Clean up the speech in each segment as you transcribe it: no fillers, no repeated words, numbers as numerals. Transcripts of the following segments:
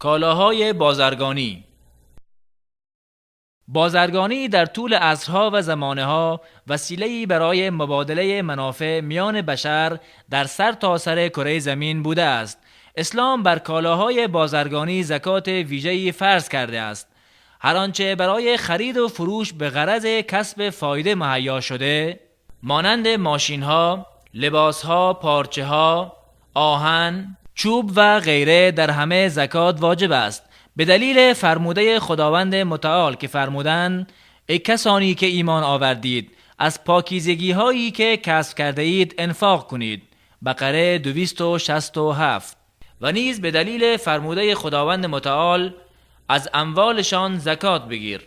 کالاهای بازرگانی. بازرگانی در طول عصرها و زمانه‌ها وسیله‌ای برای مبادله منافع میان بشر در سر تا سر کره زمین بوده است. اسلام بر کالاهای بازرگانی زکات ویژه‌ای فرض کرده است. هر آنچه برای خرید و فروش به غرض کسب فایده مهیا شده، مانند ماشین‌ها، لباس‌ها، پارچه‌ها، آهن، چوب و غیره، در همه زکات واجب است. به دلیل فرموده خداوند متعال که فرمودند: ای کسانی که ایمان آوردید، از پاکیزگی هایی که کسب کرده اید انفاق کنید. بقره 267. و نیز به دلیل فرموده خداوند متعال: از اموالشان زکات بگیر.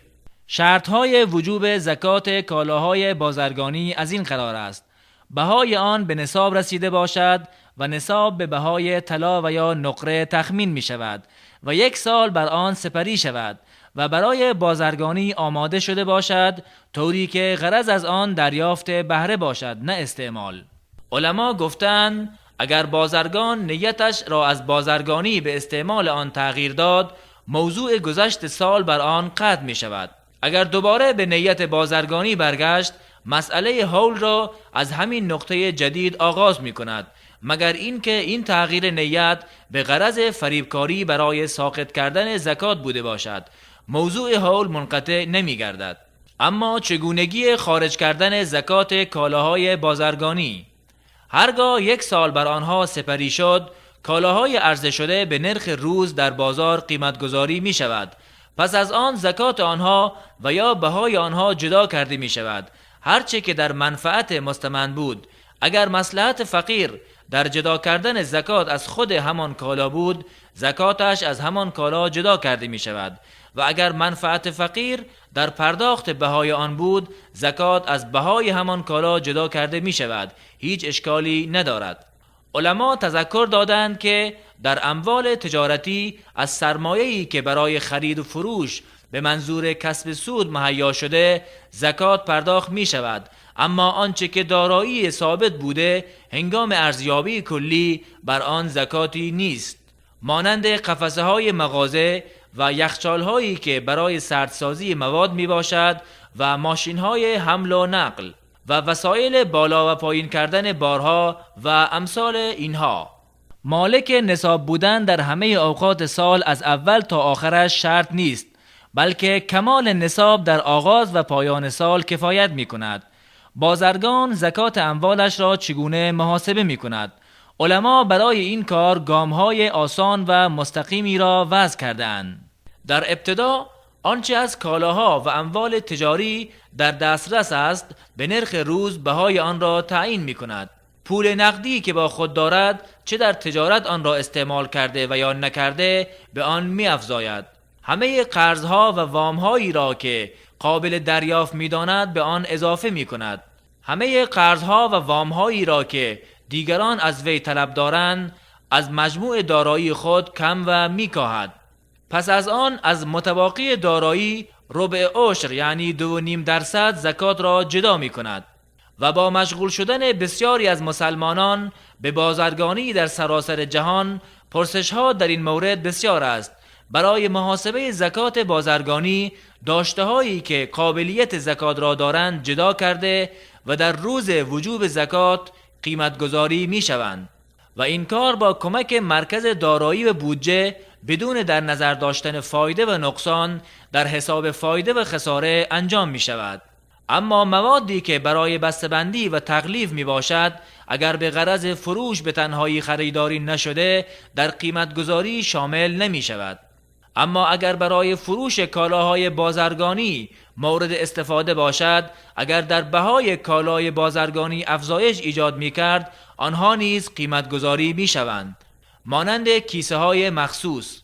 شرط های وجوب زکات کالاهای بازرگانی از این قرار است: بهای آن به نصاب رسیده باشد و نصاب به بهای طلا و یا نقره تخمین می شود و یک سال بر آن سپری شود و برای بازرگانی آماده شده باشد، طوری که غرض از آن دریافت بهره باشد نه استعمال. علما گفتند اگر بازرگان نیتش را از بازرگانی به استعمال آن تغییر داد، موضوع گذشت سال بر آن قطع می شود. اگر دوباره به نیت بازرگانی برگشت، مسئله حول را از همین نقطه جدید آغاز می کند، مگر اینکه این تغییر نیت به غرض فریبکاری برای ساقط کردن زکات بوده باشد، موضوع حول منقطع نمی گردد. اما چگونگی خارج کردن زکات کالاهای بازرگانی؟ هرگاه یک سال بر آنها سپری شد، کالاهای عرضه شده به نرخ روز در بازار قیمتگذاری می شود. پس از آن زکات آنها و یا بهای آنها جدا کرده می شود، هرچه که در منفعت مستمند بود. اگر مصلحت فقیر در جدا کردن زکات از خود همان کالا بود، زکاتش از همان کالا جدا کرده می شود و اگر منفعت فقیر در پرداخت بهای آن بود، زکات از بهای همان کالا جدا کرده می شود. هیچ اشکالی ندارد. علما تذکر دادند که در اموال تجارتی از سرمایه‌ای که برای خرید و فروش به منظور کسب سود مهیا شده زکات پرداخت می شود، اما آنچه که دارایی ثابت بوده هنگام ارزیابی کلی بر آن زکاتی نیست، مانند قفسه های مغازه و یخچال هایی که برای سردسازی مواد می باشد و ماشین های حمل و نقل و وسایل بالا و پایین کردن بارها و امثال اینها. مالک نصاب بودن در همه اوقات سال از اول تا آخرش شرط نیست، بلکه کمال نصاب در آغاز و پایان سال کفایت می کند. بازرگان زکات اموالش را چگونه محاسبه می کند؟ علما برای این کار گام‌های آسان و مستقیمی را وضع کرده‌اند. در ابتدا آنچه از کالاها و اموال تجاری در دسترس است به نرخ روز بهای آن را تعیین می کند. پول نقدی که با خود دارد، چه در تجارت آن را استعمال کرده و یا نکرده، به آن می افزاید. همه قرضها و وامهایی را که قابل دریافت می داند به آن اضافه می کند. همه قرضها و وامهایی را که دیگران از وی طلب دارند از مجموع دارایی خود کم و می کاهد. پس از آن از متباقی دارایی ربع عشر یعنی 2.5% زکات را جدا می کند. و با مشغول شدن بسیاری از مسلمانان به بازرگانی در سراسر جهان، پرسش ها در این مورد بسیار است. برای محاسبه زکات بازرگانی داشته هایی که قابلیت زکات را دارند جدا کرده و در روز وجوب زکات قیمت گذاری می شوند و این کار با کمک مرکز دارایی و بودجه بدون در نظر داشتن فایده و نقصان در حساب فایده و خساره انجام می شود. اما موادی که برای بسته‌بندی و تغلیف می باشد، اگر به غرض فروش به تنهایی خریداری نشده، در قیمت گذاری شامل نمی شود. اما اگر برای فروش کالاهای بازرگانی مورد استفاده باشد، اگر در بهای کالای بازرگانی افزایش ایجاد می کرد، آنها نیز قیمت گذاری می شوند، مانند کیسه های مخصوص.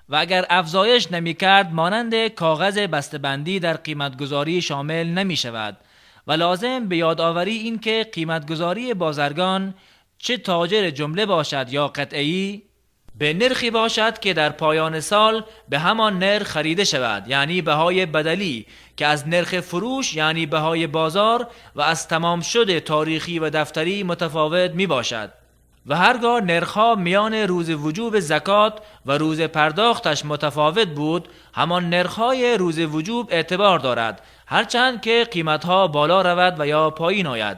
و اگر افزایش نمی کرد، مانند کاغذ بسته‌بندی در قیمت گذاری شامل نمی شود. و لازم به یادآوری این که قیمت گذاری بازرگان چه تاجر جمله باشد یا قطعی، به نرخی باشد که در پایان سال به همان نرخ خریده شود، یعنی بهای بدلی که از نرخ فروش یعنی بهای بازار و از تمام شده تاریخی و دفتری متفاوت می باشد. و هرگاه نرخ‌ها میان روز وجوب زکات و روز پرداختش متفاوت بود، همان نرخ‌های روز وجوب اعتبار دارد، هرچند که قیمت‌ها بالا رود و یا پایین آید.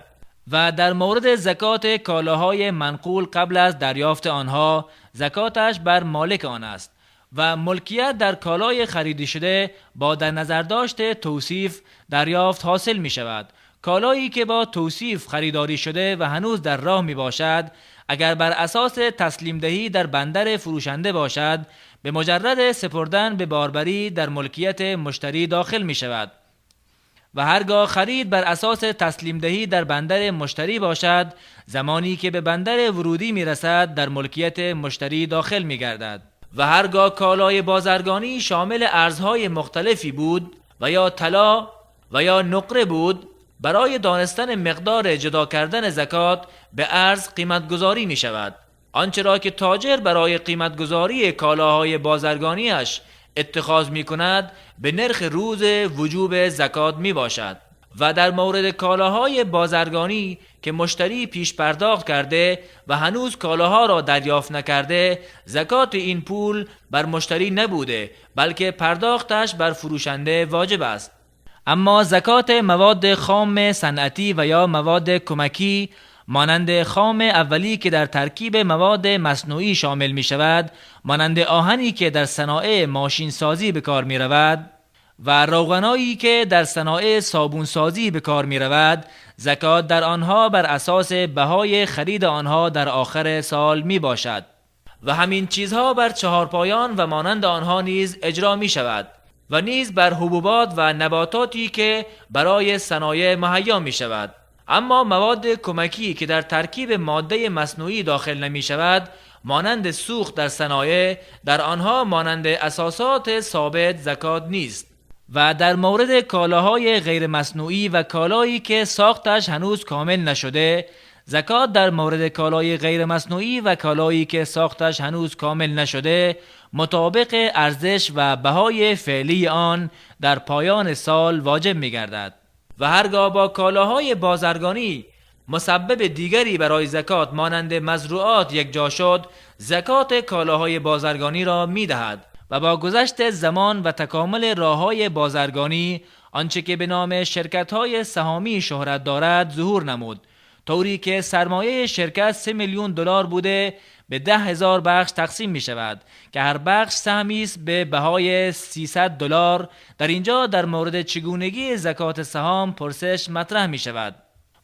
و در مورد زکات کالاهای منقول قبل از دریافت آنها، زکاتش بر مالک آن است و ملکیت در کالای خریده شده با در نظر داشت توصیف دریافت حاصل می شود. کالایی که با توصیف خریداری شده و هنوز در راه می باشد، اگر بر اساس تسلیم دهی در بندر فروشنده باشد، به مجرد سپردن به باربری در ملکیت مشتری داخل می شود. و هرگاه خرید بر اساس تسلیم دهی در بندر مشتری باشد، زمانی که به بندر ورودی می رسد در ملکیت مشتری داخل می گردد. و هرگاه کالای بازرگانی شامل ارزهای مختلفی بود و یا طلا و یا نقره بود، برای دانستن مقدار جدا کردن زکات به ارز قیمت گذاری می شود. آنچه را که تاجر برای قیمت گذاری کالاهای بازرگانیش اتخاذ می کند به نرخ روز وجوب زکات می باشد. و در مورد کالاهای بازرگانی که مشتری پیش پرداخت کرده و هنوز کالاها را دریافت نکرده، زکات این پول بر مشتری نبوده، بلکه پرداختش بر فروشنده واجب است. اما زکات مواد خام صنعتی و یا مواد کمکی مانند خام اولی که در ترکیب مواد مصنوعی شامل می شود، مانند آهنی که در صنایع ماشین سازی به کار می رود و روغنایی که در صنایع صابون سازی به کار می رود، زکات در آنها بر اساس بهای خرید آنها در آخر سال می باشد. و همین چیزها بر چهارپایان و مانند آنها نیز اجرا می شود و نیز بر حبوبات و نباتاتی که برای صنایع مهیا می شود. اما مواد کمکی که در ترکیب ماده مصنوعی داخل نمی شود، مانند سوخت در صنایع، در آنها مانند اساسات ثابت زکات نیست. و در مورد کالاهای غیر مصنوعی و کالایی که ساختش هنوز کامل نشده، زکات در مورد کالای غیر مصنوعی و کالایی که ساختش هنوز کامل نشده مطابق ارزش و بهای فعلی آن در پایان سال واجب می گردد. و هرگاه با کالاهای بازرگانی مسبب دیگری برای زکات مانند مزروعات یکجا شد، زکات کالاهای بازرگانی را می دهد. و با گذشت زمان و تکامل راه‌های بازرگانی، آنچه که به نام شرکت‌های سهامی شهرت دارد ظهور نمود، طوری که سرمایه شرکت 3 میلیون دلار بوده به 10,000 بخش تقسیم می شود که هر بخش سهمی است به بهای 300 دلار. در اینجا در مورد چگونگی زکات سهام پرسش مطرح می شود.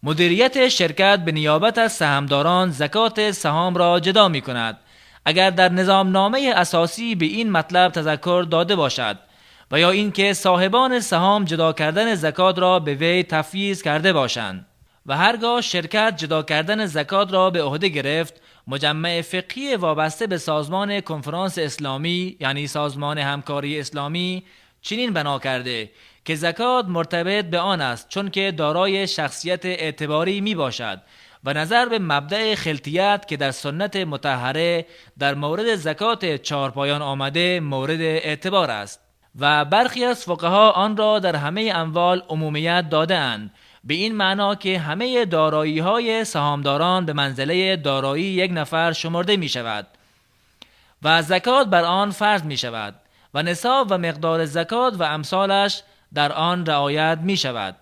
مدیریت شرکت به نیابت از سهامداران زکات سهام را جدا می کند، اگر در نظام نامه اساسی به این مطلب تذکر داده باشد و یا اینکه صاحبان سهام جدا کردن زکات را به وی تفویض کرده باشند. و هرگاه شرکت جدا کردن زکات را به عهده گرفت، مجمع فقهی وابسته به سازمان کنفرانس اسلامی یعنی سازمان همکاری اسلامی چنین بنا کرده که زکات مرتبط به آن است، چون که دارای شخصیت اعتباری می باشد و نظر به مبدأ خلطیت که در سنت مطهره در مورد زکات چهارپایان آمده مورد اعتبار است. و برخی از فقها آن را در همه اموال عمومیت داده‌اند، به این معنا که همه دارایی‌های سهامداران به منزله دارایی یک نفر شمرده می شود و زکات بر آن فرض می شود و نصاب و مقدار زکات و امثالش در آن رعایت می شود.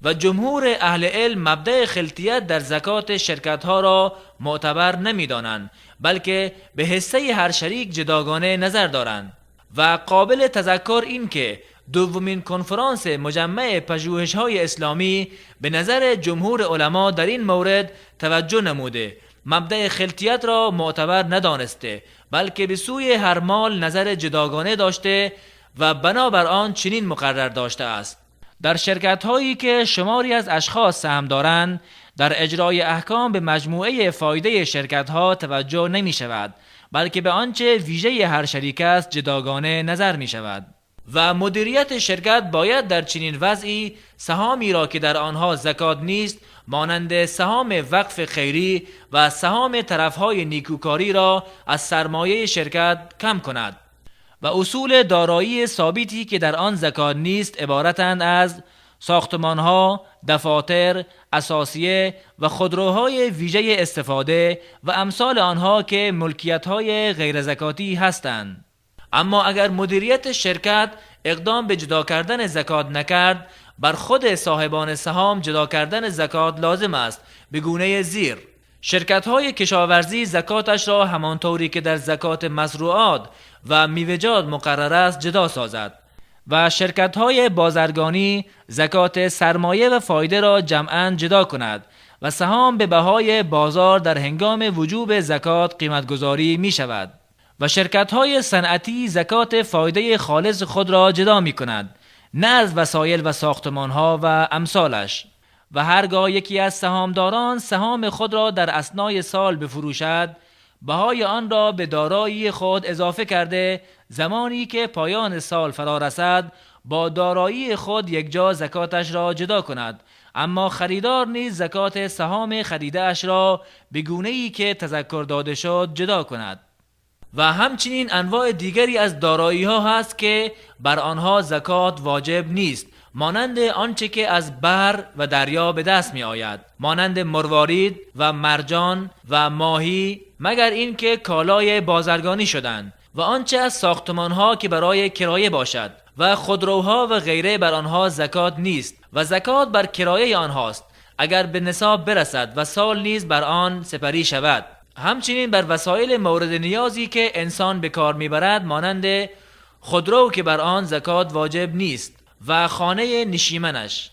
و جمهور اهل علم مبدأ خلطیت در زکات شرکت‌ها را معتبر نمی‌دانند، بلکه به حصه هر شریک جداگانه نظر دارند. و قابل تذکر این که دومین کنفرانس مجمع پژوهش‌های اسلامی به نظر جمهور علما در این مورد توجه نموده، مبدأ خلطیت را معتبر ندانسته، بلکه به سوی هر مال نظر جداگانه داشته و بنابر آن چنین مقرر داشته است: در شرکت‌هایی که شماری از اشخاص سهم دارند، در اجرای احکام به مجموعه فایده شرکت‌ها توجه نمی‌شود، بلکه به آنچه ویژه هر شریک است جداگانه نظر می‌شود. و مدیریت شرکت باید در چنین وضعی سهامی را که در آنها زکات نیست، مانند سهام وقف خیری و سهام طرفهای نیکوکاری را از سرمایه شرکت کم کند. و اصول دارایی ثابتی که در آن زکات نیست عبارتند از ساختمانها، دفاتر، اساسیه و خودروهای ویژه استفاده و امثال آنها که ملکیت‌های غیر زکاتی هستند. اما اگر مدیریت شرکت اقدام به جدا کردن زکات نکرد، بر خود صاحبان سهام جدا کردن زکات لازم است به گونه زیر: شرکت های کشاورزی زکاتش را همانطوری که در زکات مزروعات و میوه‌جات مقرر است جدا سازد و شرکت های بازرگانی زکات سرمایه و فایده را جمعاً جدا کند و سهام به بهای بازار در هنگام وجوب زکات قیمتگذاری می شود و شرکت های صنعتی زکات فایده خالص خود را جدا می کند، نه از وسایل و ساختمان ها و امثالش. و هرگاه یکی از سهامداران سهام خود را در اثنای سال بفروشد، بهای آن را به دارایی خود اضافه کرده زمانی که پایان سال فرا رسد با دارایی خود یکجا زکاتش را جدا کند. اما خریدار نیز زکات سهام خریده اش را به گونه‌ای که تذکر داده شد جدا کند. و همچنین انواع دیگری از دارایی ها هست که بر آنها زکات واجب نیست، مانند آنچه که از بر و دریا به دست می آید، مانند مروارید و مرجان و ماهی، مگر اینکه کالای بازرگانی شدند، و آنچه از ساختمان ها که برای کرایه باشد و خودروها و غیره بر آنها زکات نیست و زکات بر کرایه آنهاست اگر به نصاب برسد و سال نیز بر آن سپری شود. همچنین بر وسایل مورد نیازی که انسان به کار میبرد، مانند خودرو که بر آن زکات واجب نیست و خانه نشیمنش.